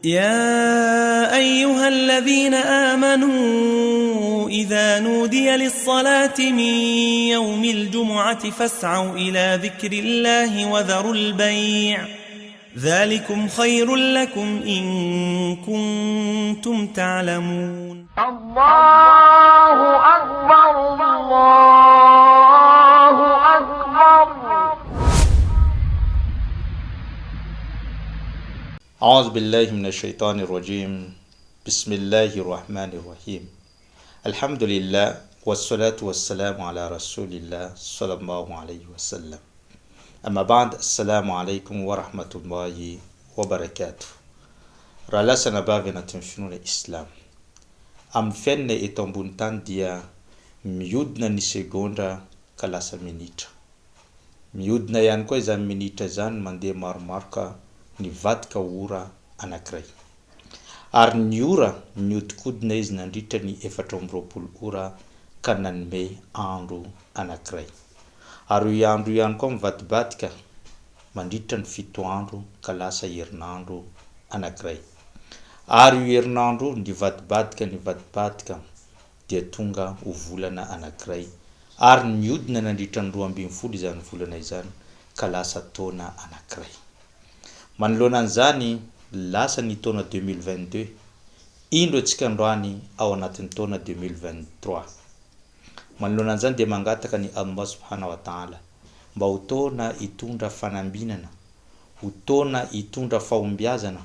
يا أيها الذين آمنوا إذا نودي للصلاة من يوم الجمعة فاسعوا إلى ذكر الله وذروا البيع ذلكم خير لكم إن كنتم تعلمون. الله أكبر الله أكبر. أعوذ بالله من الشيطان الرجيم بسم الله الرحمن الرحيم الحمد لله والصلاة والسلام على رسول الله صلى الله عليه وسلم أما بعد السلام عليكم ورحمة الله وبركاته. Raha lasa anabavy anatin'ny finoana Islam. Amin'ny fiainana eto ambony tany dia mihodina ny segondra ka lasa minitra. Mihodina ihany koa izany minitra izany mandeha maromaro ka nivadika ho ora anankiray. Ary ny ora nihodinkodina izy nandritra ny 24 ora ka nanome andro anankiray. Ary io andro io ihany koa mivadibadika mandritra ny fito andro ka lasa herinandro anankiray. Ary io herinandro io nivadibadika nivadibadika dia tonga ho volana anankiray ary nihodina nandritra ny 12 izany volana izany ka lasa taona anankiray. Manoloana an'izany, lasa ny taona 2022, indro antsika androany ao anatin'ny taona 2023. Manoloana an'izany dia mangataka ny Allah subhanahu wa ta'ala mba ho taona hitondra fanambinana, ho taona hitondra fahombiazana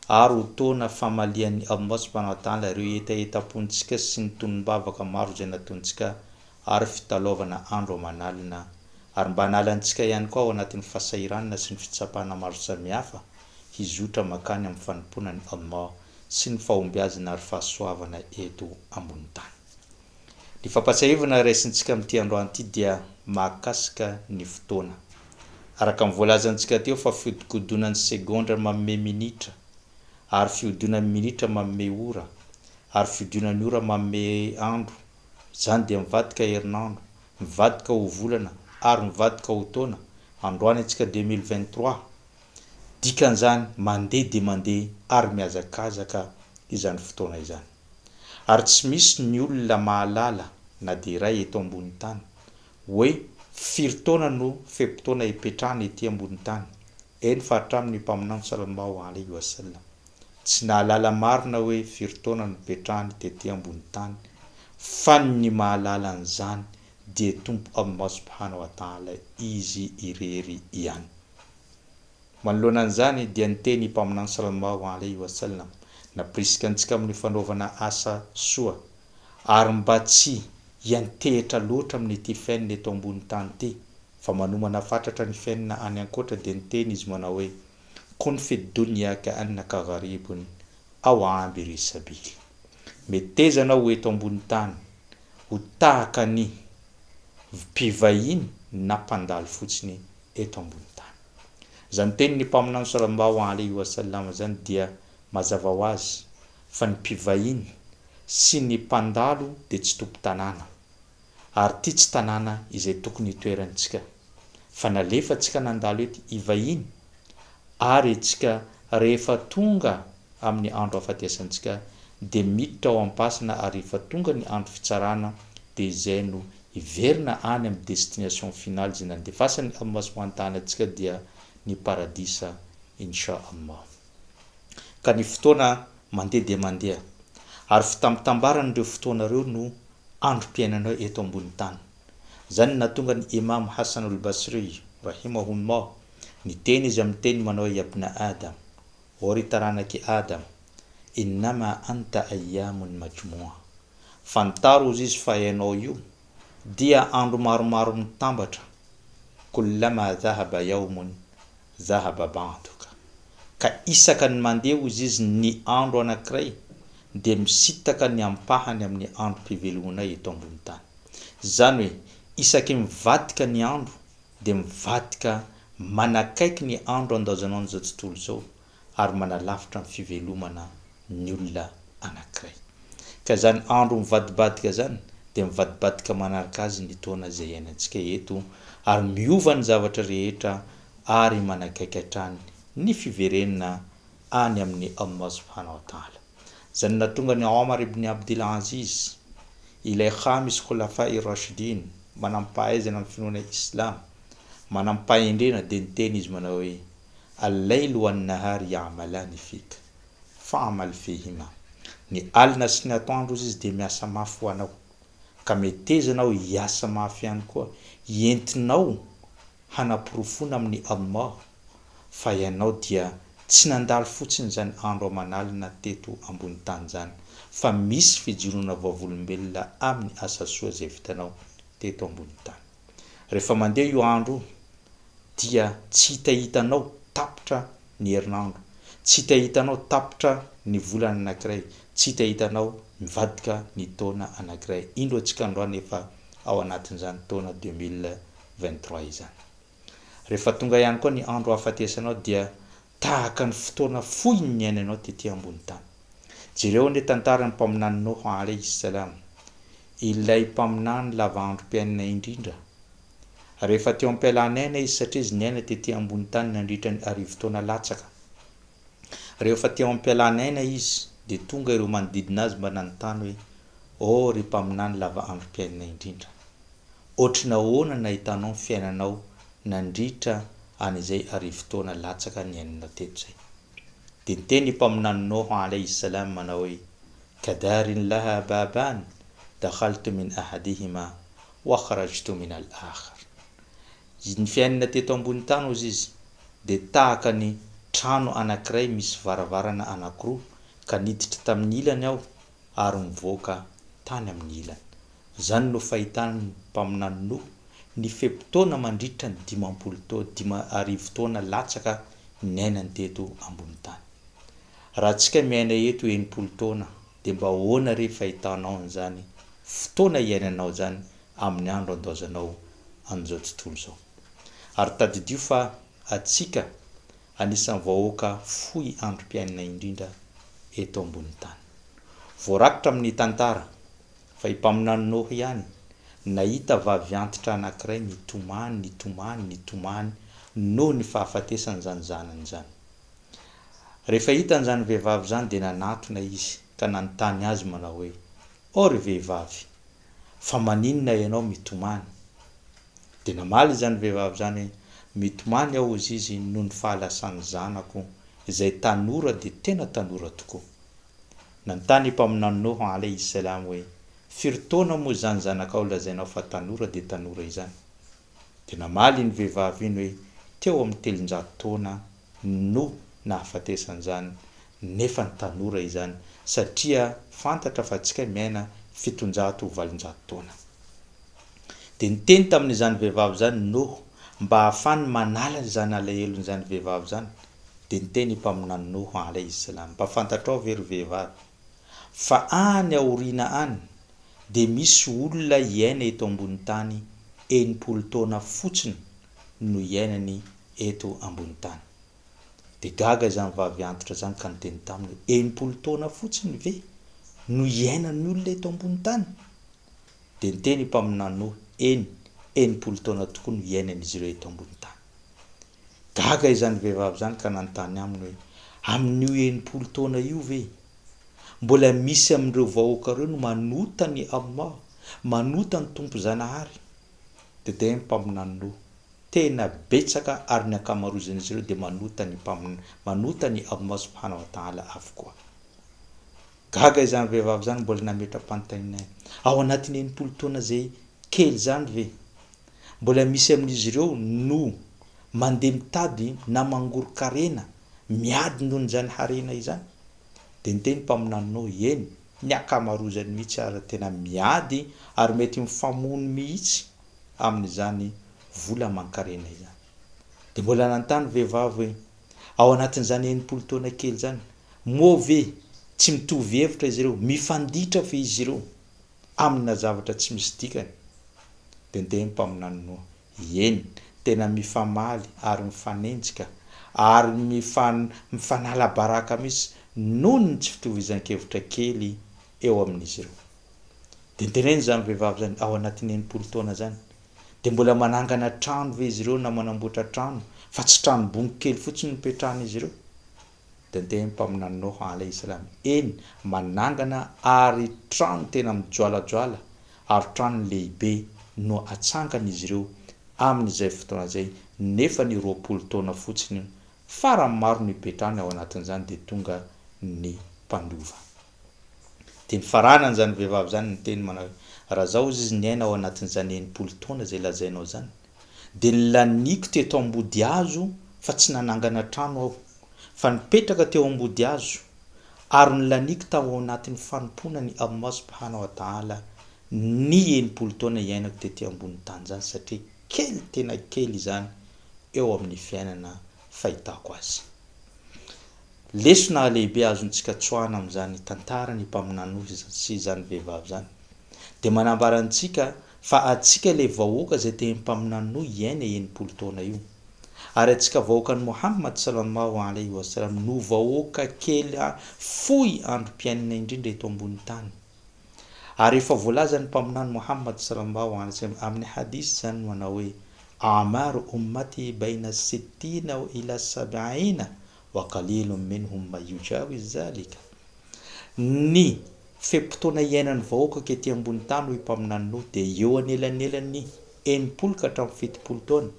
ary ho taona famalian'ny Allah subhanahu wa ta'ala ireo hetahetam-pontsika sy ny tonom-bavaka maro izay nataontsika ary fitalaovana andro aman'alina ary mba hanala antsika ihany koa ao anatin'ny fahasahiranana sy ny fitsapana maro samihafa hizotra mankany amin'ny fanompoana an'i Allah sy ny fahombiazana ary fahasoavana eto ambony tany. Ny fampatsiahivana raisintsika amin'ity androany ity dia mahakasika ny fotoana. Araka ny voalazantsika teo fa fihodinkodonan'ny segondra manome minitra, ary fihodinan'ny minitra manome ora, ary fihodinan'ny ora manome andro, Izany dia mivadika herinandro, mivadika ho volana ary mivadika ho taona, androany antsika 2023, dikan'izany mandeha dia mandeha ary mihazakazaka izany fotoana izany. Ary tsy misy ny olona mahalala na dia iray eto ambony tany hoe firy taona no fe-potoana hipetrahana ety ambony tany, eny fa hatramin'ny Mpaminany Salallahu alaihi wa sallam. Tsy nahalala marina hoe firy taona nipetrahany tety ambony tany, fa ny mahalala an'izany dia Tompo Allah Subhanahu wa Ta'ala Izy irery ihany. Manoloana an'izany dia niteny i Mpaminany Salallahu alaihi wa sallam, nampirisika antsika amin'ny fanaovana asa soa, ary mba tsy hiantehitra loatra amin'ity fiainana eto ambony tany ity, fa manomana fatratra ny fiainana any ankoatra dia niteny izy manao hoe, Kun fi dunya ka annaka gharibun aw abiri sabil. Meteza anao ho eto ambony tany ho tahaka ny mpivahiny na mpandalo fotsiny eto ambony tany. Izany tenin'ny Mpaminany sallallahu alaihi wa sallam izany dia mazava ho azy fa ny mpivahiny sy ny mpandalo dia tsy tompon-tanàna ary ity tsy tanàna izay tokony hitoerantsika fa nalefantsika nandalo ety hivahiny ary itsika rehefa tonga amin'ny andro hahafatesantsika dia miditra ao am-pasana ary rehefa tonga ny andro fitsarana dia izay no hiverina any amin'ny destination finale izay nandefasan'i Allah subhanahu wa ta'ala antsika dia ny paradisa insha Allah. Ka ny fotoana mandeha dia mandeha ary fitambitambaran'ireo fotoana ireo no androm-piainanao eto ambony tany. Izany no nahatonga ny Imam Hassan al-Basri, rahimahullah, niteny izy amin'ny teniny manao hoe, Ya bna Adam, ô ry taranak'i Adam, innama anta ayyamun majmu'a. Fantaro hozy izy fa ianao io dia andro maromaro mitambatra, kullama dhahaba yawmun dhahaba ba'duka. Ka isaka ny mandeha hozy izy ny andro anankiray dia misintaka ny ampahany amin'ny androm-pivelomanay eto ambony tany. Izany hoe isaky mivadika ny andro dia mivadika manakaiky ny andro andaozanao an'izao tontolo izao ary manalavitra ny fivelomana ny olona anankiray. Ka izany andro mivadibadika izany dia mivadibadika manaraka azy ny taona izay iainantsika eto ary miova ny zavatra rehetra ary manakaiky hatrany ny fiverenana. any amin'i Allah subhanahu wa ta'ala. Izany nahatonga an'i Omar ibn Abdil Aziz, ilay Khamis Khulafa'i Rashidin, manam-pahaizana amin'ny finoana Islam, manam-pahendrena dia niteny izy manao hoe, Al-layl wan-nahar ya'malani fik, fa'mal fihima. Ny alina sy ny atoandro hozy izy dia miasa mafy ho anao, ka meteza anao hiasa mafy ihany koa, entinao hanaporofoana amin'i Allah fa ianao dia tsy nandalo fotsiny izany andro aman'alina teto ambony tany izany fa misy fijoroana vavolombelona amin'ny asa soa izay vitanao teto ambony tany. Rehefa mandeha io andro io dia tsy hitahitanao tapitra ny herinandro, tsy hitahitanao tapitra ny volana anankiray, tsy hitahitanao mivadika ny taona anankiray. Indro antsika androany efa ao anatin'izany taona 2023 izany. Rehefa tonga ihany koa ny andro hahafatesanao dia tahaka ny fotoana fohy ny niainanao tety ambony tany. Jereo anie tantaran'ny mpaminany Noho alayhi salam, ilay mpaminany lava androm-piainana indrindra. Rehefa teo am-pialana aina izy satria izy niaina tety ambony tany nandritra ny arivotaona latsaka. Rehefa teo am-pialana aina izy dia tonga ireo manodidina azy mba nanontany hoe, Oh ry mpaminany lava androm-piainana indrindra! Ohatry ny ahoana nahitanao ny fiainanao nandritra an'izay arivotaona latsaka niainanao teto izay? Dia niteny i Mpaminany Noho alayhi salam manao hoe, Kadarin laha baban, dakhaltu min ahadihima wa kharajtu min al-akhar. Ny fiainana teto ambony tany hozy izy dia tahaka ny trano anankiray misy varavarana anankiroa ka niditra tamin'ny ilany aho ary nivoaka tany amin'ny ilany. Izany no fahitan'ny mpaminany Noho ny fe-potoana mandritra ny 50 taona, 5000 taona latsaka niainany teto ambony tany. Raha antsika miaina eto 60 taona dia mba ahoana re fahitanao an'izany fotoana iainanao izany amin'ny andro andaozanao an'izao tontolo izao? Ary tadidio fa antsika anisan'ny vahoaka fohy androm-piainana indrindra eto ambony tany. Voarakitra amin'ny tantara fa i Mpaminany Noho ihany nahita vavy antitra anankiray nitomany, nitomany, nitomany noho ny fahafatesan'izany zanany izany. Rehefa hitany izany vehivavy izany dia nanatona izy ka nanontany azy manao hoe, Oh ry vehivavy, fa maninona ianao mitomany? Dia namaly izany vehivavy izany hoe, Mitomany aho hozy izy noho ny fahalasan'ny zanako izay tanora dia tena tanora tokoa. Nanontany i Mpaminany Noho alayhi salam hoe, Firy taona moa izany zanakao lazainao fa tanora dia tanora izany? Dia namaly iny vehivavy iny hoe, Teo amin'ny 300 taona no nahafatesan'izany, nefa ny tanora izany, satria fantatra fa antsika miaina 700 ho 800 taona. Dia niteny tamin'izany vehivavy izany Noho mba hahafany manala izany alahelon'izany vehivavy izany, dia niteny i Mpaminany Noho alayhi salam, mba fantatrao ve ry vehivavy, fa any aoriana any dia misy olona hiaina eto ambony tany 60 taona fotsiny no hiainany eto ambony tany. Dia gaga izany vavy antitra izany ka niteny taminy hoe, 60 taona fotsiny ve no hiainan'ny olona eto ambony tany? Dia niteny i Mpaminany Noa, Eny, 60 taona tokoa no hiainan'izy ireo eto ambony tany. Gaga izany vehivavy izany ka nanontany aminy hoe, Amin'io 60 taona io ve, mbola misy amin'ireo vahoaka ireo no manota an'i Allah, manota ny Tompo Zanahary? Dia dia ny Mpaminany Noa, Tena betsaka ary ny ankamarozan'izy ireo dia manota ny Mpamin, manota an'i Allah Subhanahu wa Ta'ala avokoa. Gaga izany vehivavy izany mbola nametra-panontaniana ihany. Ao anatin'ny 60 taona izay kely izany ve, mbola misy amin'izy ireo no mandeha mitady na mangoron-karena, miady noho izany harena izany? Dia niteny Mpaminany Noa, eny, ny ankamarozany mihitsy aza tena miady ary mety mifamono mihitsy amin'izany vola aman-karena izany. Dia mbola nanontany vehivavy hoe, ao anatin'izany 60 taona kely izany, Moa ve tsy mitovy hevitra izy ireo? Mifanditra ve izy ireo amina zavatra tsy misy dikany? Dia niteny ny mpaminany Noa, Eny, tena mifamaly ary mifanenjika ary mifanala baraka mihitsy noho ny tsy fitovizan-kevitra kely eo amin'izy ireo. Dia niteneniny izany vehivavy izany, ao anatin'ny 60 taona izany, dia mbola manangana trano ve izy ireo na manamboatra trano fa tsy trano bongo kely fotsiny no ipetrahan'izy ireo? Dia niteny ny Mpaminany Noho, 'Alayhi salam, Eny, manangana ary trano tena mijoalajoala ary trano lehibe no atsangan'izy ireo amin'izay fotoana izay, nefa ny 20 taona fotsiny farany maro no ipetrahany ao anatin'izany dia tonga ny mpandova. Dia nifarana an'izany vehivavy izany niteny manao hoe, Raha zaho hozy izy niaina ao anatin'izany 60 taona izay lazainao izany, dia nilaniako teto ambody hazo fa tsy nanangana trano aho, fa nipetraka teo ambody hazo, ary nilaniako tao anatin'ny fanompoana an'i Allah subhanahu wa ta'ala ny 60 taona iainako tety ambony tany izany satria kely tena kely izany eo amin'ny fiainana fahitako azy. Lesona lehibe azontsika tsoahana amin'izany tantaran'ny mpaminany Nohy sy izany vehivavy izany dia manambara antsika fa antsika ilay vahoaka izay tehin'ny mpaminany Nohy hiaina 60 taona io. Ary antsika vahoakan'i Mohammad salallahu alaihi wa sallam no vahoaka kely fohy androm-piainana indrindra eto ambony tany. Ary efa voalazan'ny Mpaminany Mohammad salallahu alaihi wa sallam amin'ny hadith izany manao hoe, A'maru ummati baina sittina wa ila sab'ina wa qalilun minhum man yujawiz zalika. Ny fe-potoana iainan'ny vahoakako ety ambony tany hoy Mpaminany Noa dia eo anelanelan'ny 60 ka hatramin'ny 70 taona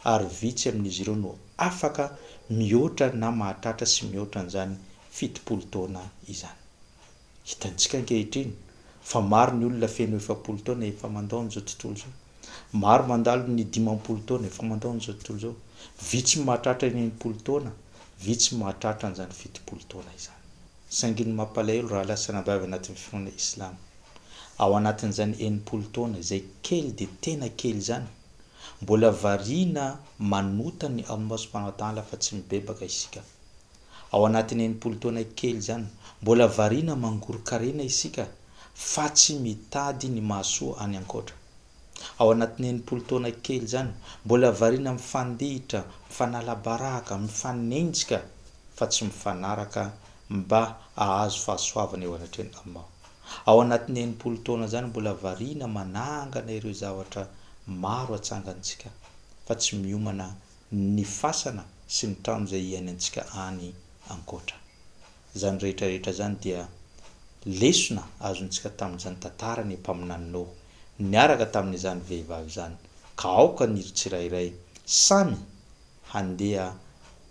ary vitsy amin'izy ireo no afaka mihoatra na mahatratra sy mihoatra an'izany 70 taona izany. Hitantsika ankehitriny fa maro ny olona feno 40 taona efa mandao an'izao tontolo izao. Maro mandalo ny 50 taona efa mandao an'izao tontolo izao. Vitsy ny mahatratra ny 60 taona, vitsy ny mahatratra an'izany 70 taona izany. Saingy ny mampalahelo rahalahy sy anabavy anatin'ny finoana islamo, ao anatin'izany 60 taona izay kely dia tena kely izany, mbola variana manota ny Allah subhanahu wa ta'ala fa tsy mibebaka isika. Ao anatin'ny 60 taona kely izany, mbola variana mangoron-karena isika fa tsy mitady ny mahasoa any ankoatra. Ao anatin'ny 60 taona kely izany, mbola variana mifandihitra, mifanala baraka, mifanenjika fa tsy mifanaraka mba hahazo fahasoavana eo anatrehan'i Allah. Ao anatin'ny 60 taona izany, mbola variana manangana ireo zavatra maro atsangantsika fa tsy miomana ny fasana sy ny trano izay hiainantsika any ankoatra. Izany rehetra rehetra izany dia lesona azontsika tamin'izany tantaran'ny mpaminany Noa niaraka tamin'izany vehivavy izany, ka aoka ny tsirairay samy handeha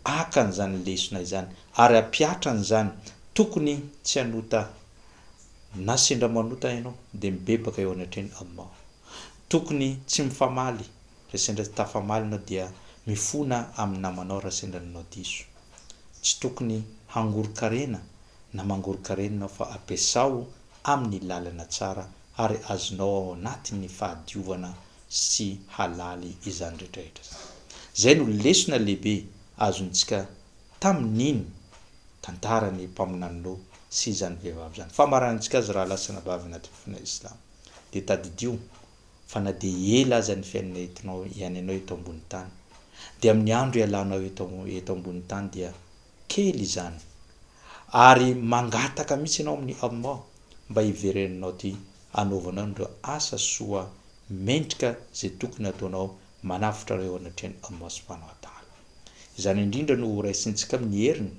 haka an'izany lesona izany ary hampihatra an'izany, tokony tsy hanota na sendra manota ianao dia mibebaka eo anatrehan'i Allah, tokony tsy mifamaly Raha sendra tsy tafamaly ianao dia mifona amin'ny namanao raha sendra nanao diso. Tsy tokony hangoron-karena na mangoron-karena ianao fa ampiasao amin'ny lalana tsara ary azonao ao anatin'ny fahadiovana sy halaly izany rehetrarehetra izany. Izay no lesona lehibe azontsika tamin'iny tantaran'ny Mpaminany Noa sy izany vehivavy izany. Famaranantsika azy rahalahy sy anabavy anaty finoana Islam dia tadidio fa na dia ela aza ny fiainana entinao iainanao eto ambony tany, dia amin'ny andro ialanao eto eto ambony tany dia kely izany, ary mangataka mihitsy ianao amin'i Allah mba hiverenanao aty hanaovanao an'ireo asa soa mendrika izay tokony hataonao manavotra anao eo anatrehan'i Allah subhanahu wa ta'ala. Izany indrindra no horaisintsika amin'ny heriny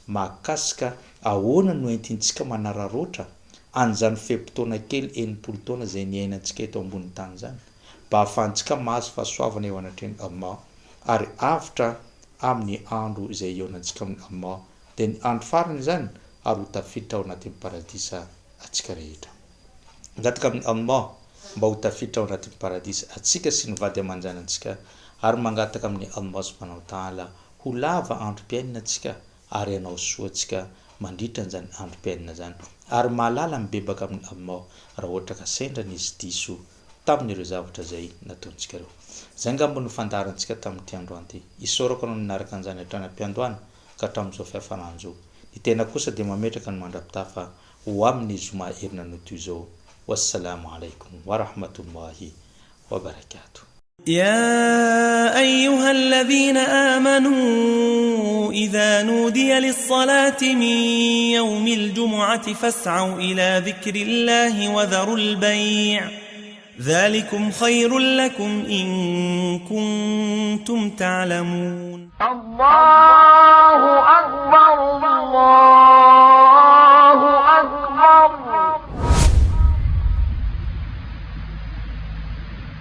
mahakasika ahoana no entintsika manararaotra an'izany fe-potoana kely 60 taona izay niainantsika eto ambonin'ny tany izany mba hahafahantsika mahazo fahasoavana eo anatrehan'i Allah ary avotra amin'ny andro izay hihaonantsika amin'i Allah dia ny andro farany izany ary ho tafiditra ao anatin'ny paradisa antsika rehetra. Mangataka amin'i Allah mba ho tafiditra ao anatin'ny paradisa antsika sy ny vady aman-janantsika ary mangataka amin'i Allah subhanahu wa ta'ala ho lava androm-piainana antsika ary hanao soa antsika mandritra an'izany androm-piainana izany ary mahalala mibebaka amin'i Allah raha ohatra ka sendra nisy diso tamin'ireo zavatra izay nataontsika ireo. Izay angamba no fandaharantsika tamin'ity androany ity. Isaorako anao nanaraka an'izany hatrany am-piandohana ka hatramin'izao fiafarany izao. Ny tena kosa dia mametraka ny mandra-pitafa ho amin'ny zoma herinanio toy izao. Wassalamo alaikum wa rahmatullahi wa barakatuh. يا أيها الذين آمنوا إذا نودي للصلاة من يوم الجمعة فاسعوا إلى ذكر الله وذروا البيع ذلكم خير لكم إن كنتم تعلمون. الله أكبر الله.